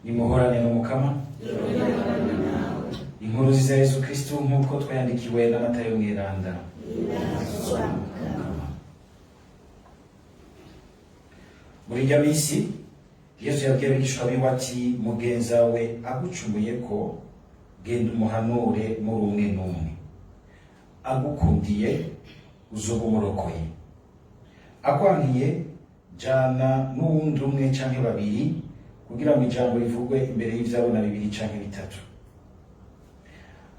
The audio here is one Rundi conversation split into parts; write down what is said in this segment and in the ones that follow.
Nimuhorane n'Umukama. Inkuru nziza ya Yesu Kristo nk'uko twayandikiwe na Matayo mweranda. Muri irya minsi Yesu yabwiye abigishwa biwe ati: "Mugenzawe agucumuyeko, genda umuhanure muri umwe n'umwe. Agukundiye, uzoba umurokoye. Akwankiye, jana n'uwundi umwe canke babiri, kugira ngo ijambo rivugwe imbere y'ivyabona bibiri canke bitatu.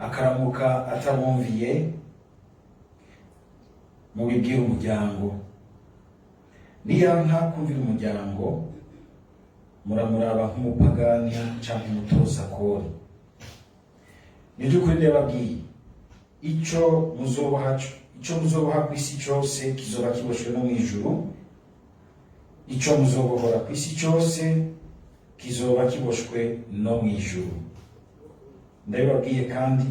Akaramuka atabumviye, mubibwire umuryango. Niyanka kumvira umuryango, muramuraba nk'umupagani canke umutoza kori. Ni by'ukuri ndababwiye, ico muzoboha kw'isi cose kizoba kiboshwe no mw'ijuru, ico muzobohora kw'isi cose kizoba kiboshwe no mw'ijuru. Ndabibabwiye kandi,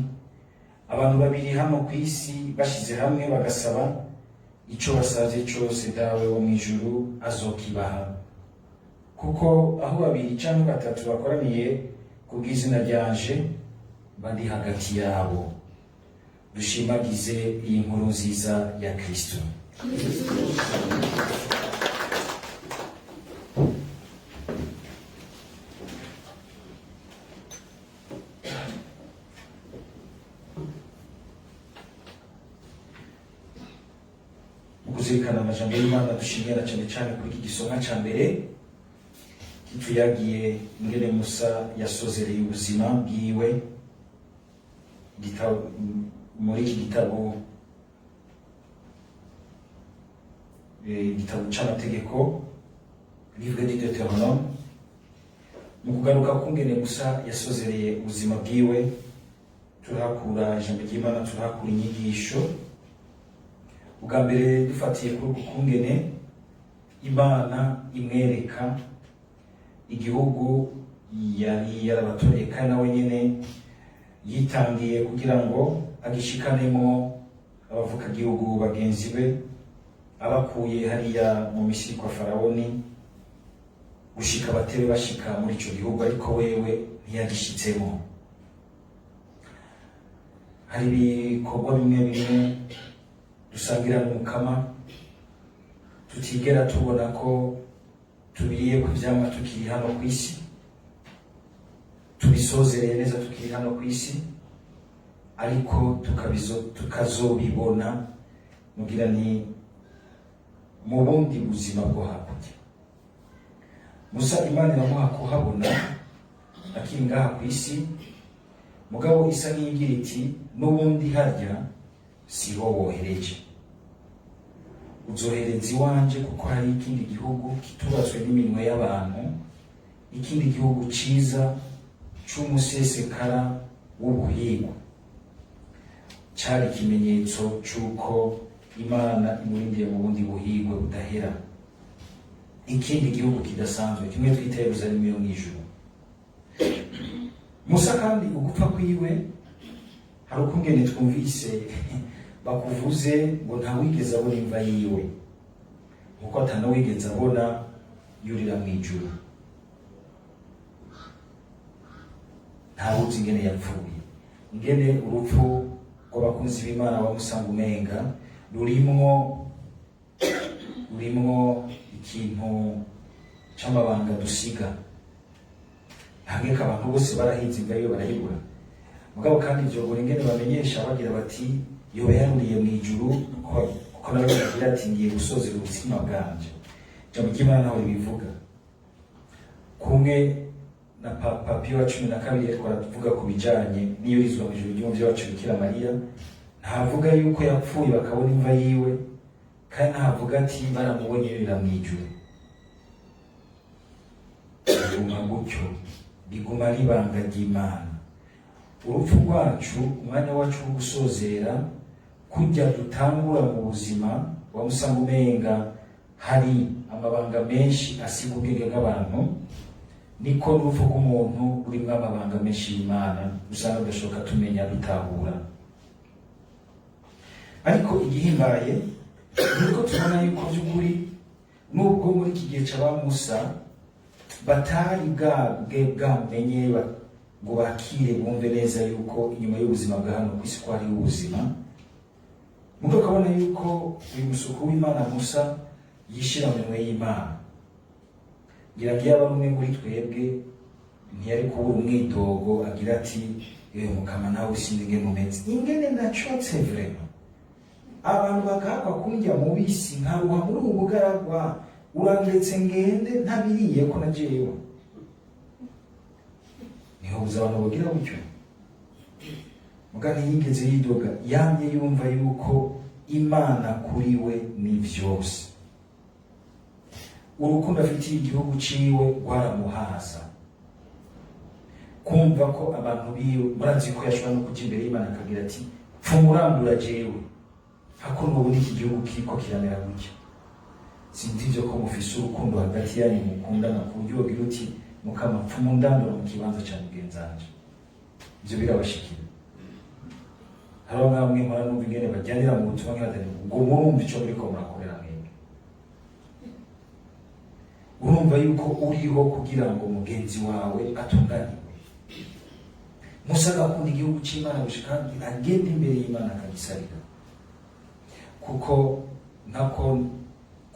abantu babiri hano kw'isi bashize hamwe bagasaba ico basavye cose, Dawe wo mw'ijuru azokibaha. Kuko aho babiri canke batatu bakoraniye kubw'izina ryanje, mba ndi hagati yabo." Dushimagize iyi nkuru nziza ya Kristo. Mu kuzirikana amajambo y'Imana dushimira cyane cyane kuri iki gisomwa ca mbere kituyagiye ingene Musa yasozereye ubuzima bwiwe. Muri iki gitabo, igitabo c'amategeko, livre du Deutéronome, mu kugaruka kungene Musa yasozereye ubuzima bwiwe, turahakura ijambo ry'Imana, turahakura inyigisho. Ubwa mbere, dufatiye kuri uku kungene Imana imwereka igihugu yari yarabatoreye, kandi nawe nyene yitangiye kugira ngo agishikanemo abavukagihugu bagenzi be, abakuye hariya mu Misiri kwa Farawoni, gushika batebe bashika muri ico gihugu, ariko wewe ntiyagishitsemo. Hari ibikorwa bimwe bimwe dusangira n'Umukama tutigera tubona ko tubiriye ku vyamwa tukiri hano ku isi, tubisozereye neza tukiri hano ku isi, ariko tukazobibona mugira ni mu bundi buzima bwo hakurya. Musa Imana iramuha kuhabona akiri ngaha ku isi, mugabo isa nk'iyigira iti: "N'ubundi harya siho wohereje, uzohereza iwanje, kuko hari ikindi gihugu kitubatswe n'iminwe y'abantu, ikindi gihugu ciza c'umusesekara w'ubuhigwa." Cari ikimenyetso c'uko Imana imurindiye mu bundi buhigwe budahera, ikindi gihugu kidasanzwe, kimwe twita Yerusalemu yo mw'ijuru. Musa kandi ugupfa kwiwe, hari ukungene twumvise bakuvuze ngo ntawigeze abona imva yiwe, nkuko atanawigeze abona yurira mw'ijuru. Ntawuzi ingene yapfuye, ingene urupfu rw'abakunzi b'Imana bamusanga umenga rurimwo ikintu c'amabanga dusiga. Ntangeka abantu bose barahize imva yiwe barayibura. Mugabo kandi vyogora ingene bamenyesha bagira bati: "Yoba yaruriye mw'ijuru," kuko nawe bagira ati: "Ngiye gusozera ubuzima bwanje." Ijambo ry'Imana ntaho ribivuga. Kumwe na Papa Pio wa 12 ariko aravuga ku bijanye n'iyurizwa mw'ijuru ry'umuvyeyi wacu Bikira Mariya, ntavuga yuko yapfuye bakabona imva yiwe, kandi ntavuga ati baramubonye yurira mw'ijuru. Biguma gutyo, biguma ari ibanga ry'Imana. Urupfu rwacu, umwanya wacu wo gusozera, kujya dutangura mu buzima, wamusanga umenga hari amabanga menshi asiga ubwenge bw'abantu, niko n'urupfu rw'umuntu rurimwo amabanga menshi y'Imana usanga tudashoboka tumenya, dutahura. Ariko igihimbaye niko tubona yuko by'ukuri, nubwo muri iki gihe c'aba Musa Batari bwabwe bwamenye ngo bakire, bumve neza yuko inyuma y'ubuzima bwa hano ku isi ko hariho ubuzima. Mugo ukabona yuko uyu musuku w'Imana Musa yishira mu minwe y'Imana. Ngira ngo iyo aba umwe muri twebwe, ntiyari kubura umwidogo, agira ati: "Yewe Mukama, nawe sinzi ingene umeze, ingene ndacotse vraiment, abantu bagahakwa kundya mubisi, nkaruha muri ubu bugaragwa, urandetse ngende ntabiriye ko na jewe." Niho buza abantu bagira gutyo. Muga ntiyigeze yidoga, yamye yumva yuko Imana kuri we ni vyose. Urukundo afitiye igihugu ciwe rwaramuhaza kumva ko abantu biwe. Murazi ko yashobora no kuja imbere y'Imana akagira ati: "Pfumurandura jewe hako nubona iki gihugu kiriko kiramera gutya." Sinzi ivyo ko mufise urukundo hagati yanyu, mukundana ku buryo wogira uti: "Mukama, pfumundandura mu kibanza ca mugenzanje." Ivyo birabashikira? Hariho nkamwe mpora numva ingene bajyanira mu butumwa, nkibatari ngo murumva ico muriko murakorera mwebwe. Urumva yuko uriho kugira ngo mugenzi wawe atunganirwe. Musa agakunda igihugu c'Imana gushika agenda imbere y'Imana akagisabira, kuko nako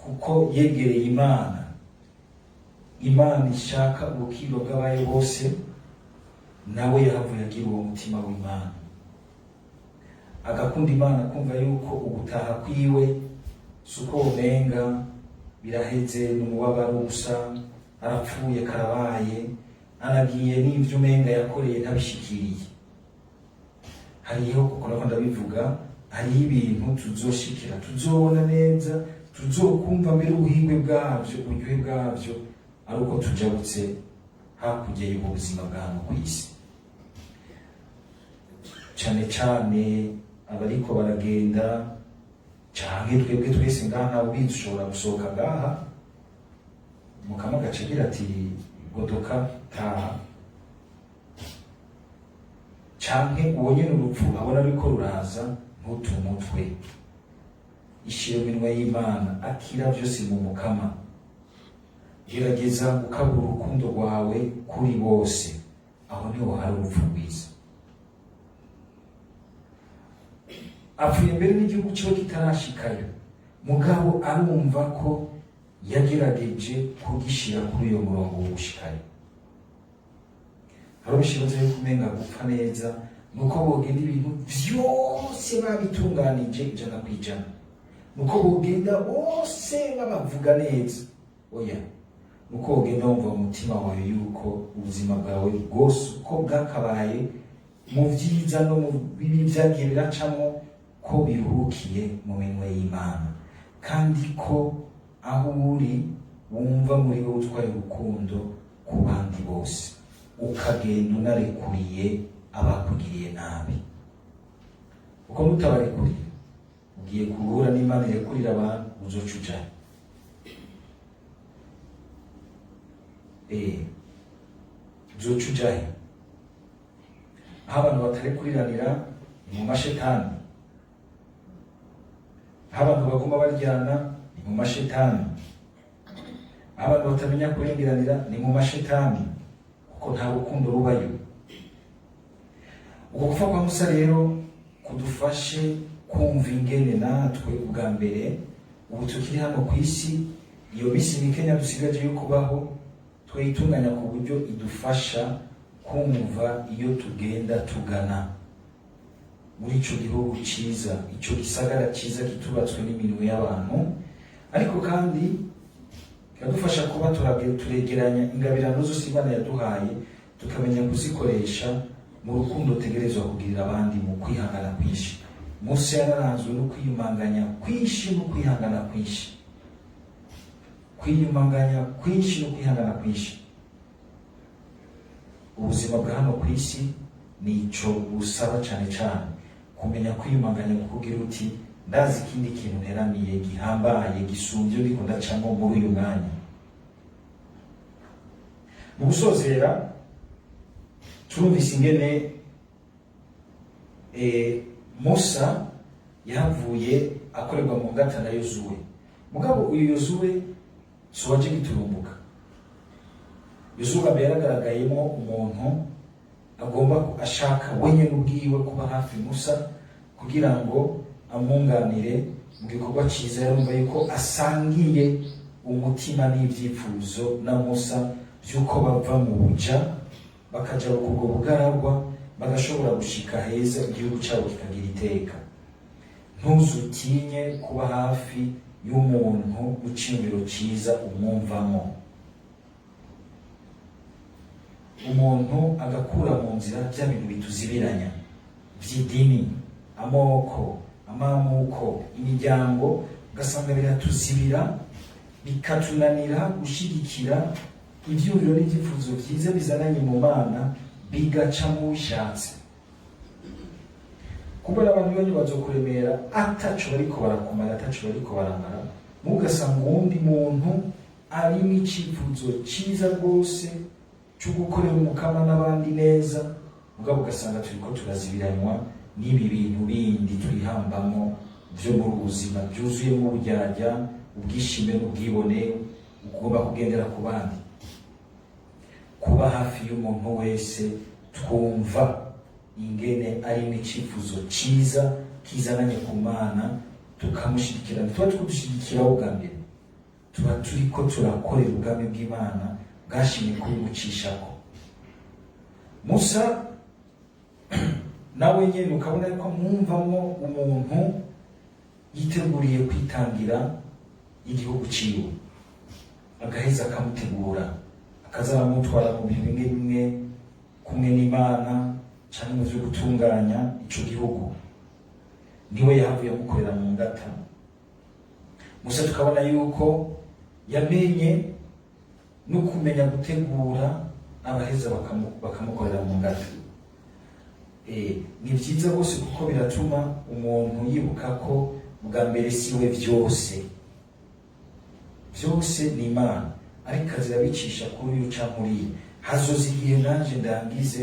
kuko yegereye Imana. Imana ishaka ubukiro bw'abayo bose, nawe yahavuye agira uwo mutima w'Imana, agakunda Imana, kumva yuko ugutaha kwiwe si uko womenga biraheze, n'umubabaro gusa, arapfuye karabaye, anagiye n'ivyo umenga yakoreye ntabishikiriye. Hariho, kuko nako ndabivuga, hariho ibintu tuzoshikira, tuzobona neza, tuzokumva mbere ubuhingwe bwavyo, uburyohe bwavyo, ari uko tujabutse hakurya y'ubwo buzima bwa hano ku isi. Cane cane abariko baragenda, canke twebwe twese ngaha, ntawe ubizi, ushobora gusohoka ngaha, Mukama agaca agira ati: "Godoka, taha." Canke uwo nyene urupfu abona ruriko ruraza, ntutumutwe, ishire mu minwe y'Imana, akira vyose mu Mukama. Gerageza gukabura urukundo rwawe kuri bose, aho niho hari urupfu rwiza. Apfuye mbere n'igihugu ciwe kitarashikayo, mugabo arumva ko yagerageje kugishira kuri uyo murongo wo gushikayo. Hari ubishibaza yuko umenga gupfa neza nuko bogenda ibintu vyose babitunganije 100%, nuko bogenda bose babavuga neza. Oya, nuko wogenda wumva mu mutima wawe yuko ubuzima bwawe bwose uko bwakabaye, mu vyiza no mu bibi vyagiye biracamwo, ko biruhukiye mu minwe y'Imana, kandi ko aho uri wumva muri wowe utwaye urukundo ku bandi bose, ukagenda unarekuriye abakugiriye nabi, uko mutabarekuriye ugiye guhura n'Imana irekurira abantu, uzoca ujayo. Uzoca ujayo. Aho abantu batarekuriranira ni mu mashetani, aho abantu baguma baryana ni mu mashetani, aho abantu batamenya kurengeranira ni mu mashetani, kuko nta rukundo rubayo. Uko gupfa kwa Musa rero kudufashe kumva ingene natwe ubwa mbere ubu tukiri hano ku isi, iyo minsi mikenya dusigaje yo kubaho, twayitunganya ku buryo idufasha kumva iyo tugenda tugana muri ico gihugu ciza, ico gisagara ciza kitubatswe n'iminwe y'abantu. Ariko kandi kiradufasha kuba turegeranya ingabirano zose Imana yaduhaye, tukamenya kuzikoresha mu rukundo tegerezwa kugirira abandi mu kwihangana kwinshi. Musa yararanzwe no kwiyumanganya kwinshi no kwihangana kwinshi, kwiyumanganya kwinshi no kwihangana kwinshi. Ubuzima bwa hano ku isi nico busaba cane cane kumenya kwiyumanganya, kukugira uti: "Ndazi ikindi kintu nteramiye gihambaye gisumbye ndiko ndacamo muri uyu mwanya." Mu gusozera, turumvise ingene Musa yahavuye akorerwa mu ngata na Yozuwe. Mugabo uyu Yozuwe si uwaje giturumbuka. Yosuwa mbere yaragaragayemo umuntu agomba ashaka wenyine ubwiwe kuba hafi Musa kugira ngo amwunganire mu gikorwa cyiza. Yarumva yuko asangiye umutima n'ibyifuzo na Musa by'uko bava mu buja bakaja kubwo bugaragwa, bagashobora gushika heza, igihugu cyabo kikagira iteka. Ntuzutinye kuba hafi y'umuntu w'iciyumviro cyiza umwumvamo. Umuntu agakura mu nzira bya bintu bituzibiranya by'idini, amoko, amamuko, imiryango, ugasanga biratuzibira, bikatunanira gushyigikira ibyuriro n'ibyifuzo byiza bizananye mu Mana, bigaca mu bishatse. Kubera abantu banyu bazokuremera ataco bariko barakumara, ataco bariko baramara, mugasanga uwundi muntu arimwo icifuzo ciza rwose cyo gukorera Umukama n'abandi neza, mugabo ugasanga turiko turazibiranywa n'ibi bintu bindi twihambamo byo muri ubuzima, byuzuyemo uburyarya, ubwishime n'ubwibone, ugomba kugendera ku bandi. Kuba hafi y'umuntu wese twumva ingene ari n'icifuzo ciza kizananye ku Mana, tukamushyigikira. Tuba twudushyigikiraho bwa mbere, tuba turiko turakorera ubwami bw'Imana bwashimye kubimucishako. Musa nawe nyene ukabona ko mwumvamo umuntu yiteguriye kwitangira igihugu ciwe, agaheza akamutegura, akaza aramutwara mu bintu bimwe bimwe kumwe n'Imana canke mu vyo gutunganya ico gihugu. Niwe yahavuye amukorera mu ngata. Musa tukabona yuko yamenye no kumenya gutegura abaheza bakamukorera mu ngata. Ni byiza rwose, kuko biratuma umuntu yibuka ko bwa mbere siwe vyose, vyose ni Imana, ariko azirabicisha kuri uyu canke uriya. Hazoza igihe nanje ndangize,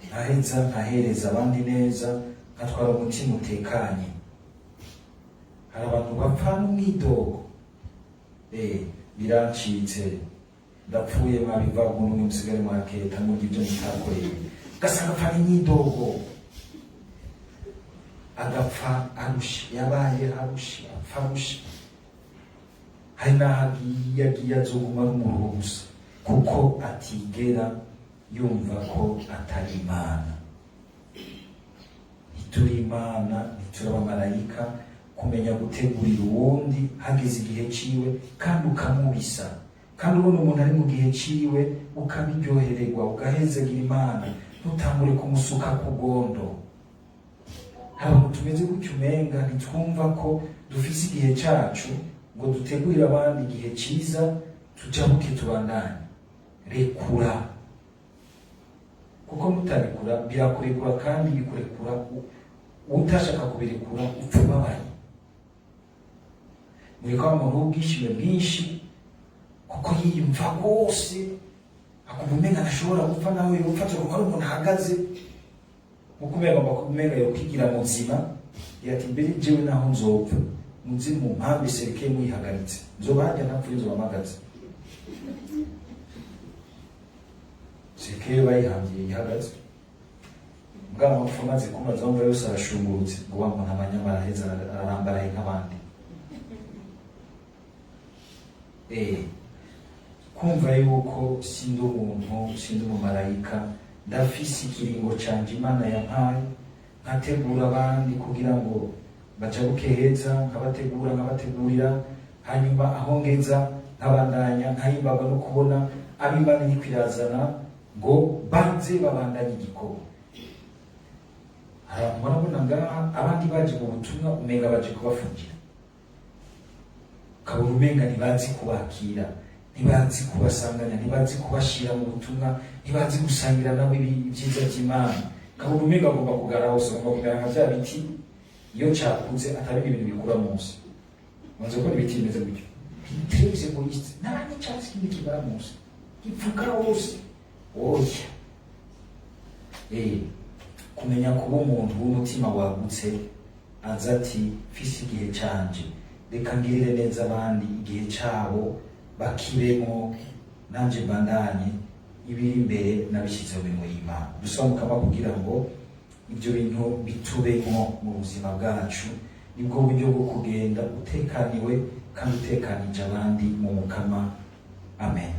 nkaheza nkahereza abandi neza, nkatwara umutima utekanye. Hari abantu bapfa n'umwidogo: "Birancitse, ndapfuye, mwabivaho n'umwe, musigare mwaketa murya ibyo mutakoreye." Ugasanga apfa n'imyidogo, agapfa arushe, yabaye arushe, apfa arushe. Hari n'aho agiye, agiye azoguma ari umuruho gusa, kuko atigera yumva ko atari Imana. Ntituri Imana, ntituri abamarayika. Kumenya gutegurira uwundi hageze igihe ciwe, kandi ukamubisa, kandi ubona umuntu ari mu gihe ciwe, ukabiryohererwa, ugahezagira Imana, ntutangure kumusuka ku gondo. Hari abantu tumeze gutyo, umenga ntitwumva ko dufise igihe cacu ngo dutegurire abandi igihe ciza, tujabuke, tubandanye. Rekura, kuko mutarekura birakurekura, kandi bikurekura utashaka kubirekura, upfa ubabaye. Muri kwa muntu w'ubwishime bwinshi, kuko yiyumva rwose, akumva umenga ntashobora gupfa, nawe yopfa azoguma ari umuntu ahagaze, nkuko umenga agomba kumenga yokwigira muzima. Ati: "Mbere jewe naho nzopfa, muze mu mpambe cercueil muyihagaritse, nzoba harya ntapfuye, nzoba mpagaze." Cercueil bayihambiye ihagaze bwa mapfu, amaze kumaza wumva yose arashungurutse, ngo wa muntu amanyama araheza ararambaraye nk'abandi. Kumva yuko sindi umuntu, sindi umumarayika, ndafise ikiringo canje Imana yampaye, nkategura abandi kugira ngo bajabuke heza, nkabategura, nkabategurira, hanyuma aho ngeza nkabandanya, nkahimbarwa no kubona abo Imana iriko irazana ngo baze babandanye igikorwa. Hari abantu barabona ngaha abandi baje mu butumwa, umenga baje kubafungira, ukabona umenga ntibazi kubakira, ntibazi kubasanganya, ntibazi kubashira mu butumwa, ntibazi gusangira nabo ibyiza by'Imana. Ukabona umenga agomba kugara hose, agomba kumera nka bya biti iyo cakuze atabindi bintu bikura munsi. Manze kubona ibiti bimeze gutyo, très égoïste, nta n'icyatsi kindi kimera munsi, gipfuka hose. Oya, kumenya kuba umuntu w'umutima wagutse, aza ati: "Mfise igihe canje, reka ngirire neza abandi igihe cabo bakibemo, nanje mbandanye." Ibiri imbere nabishyize mu minwe y'Imana. Dusaba Mukama kugira ngo ibyo bintu bitubemwo mu buzima bwacu. Nibwo buryo bwo kugenda utekaniwe kandi utekanije abandi mu Mukama. Amen.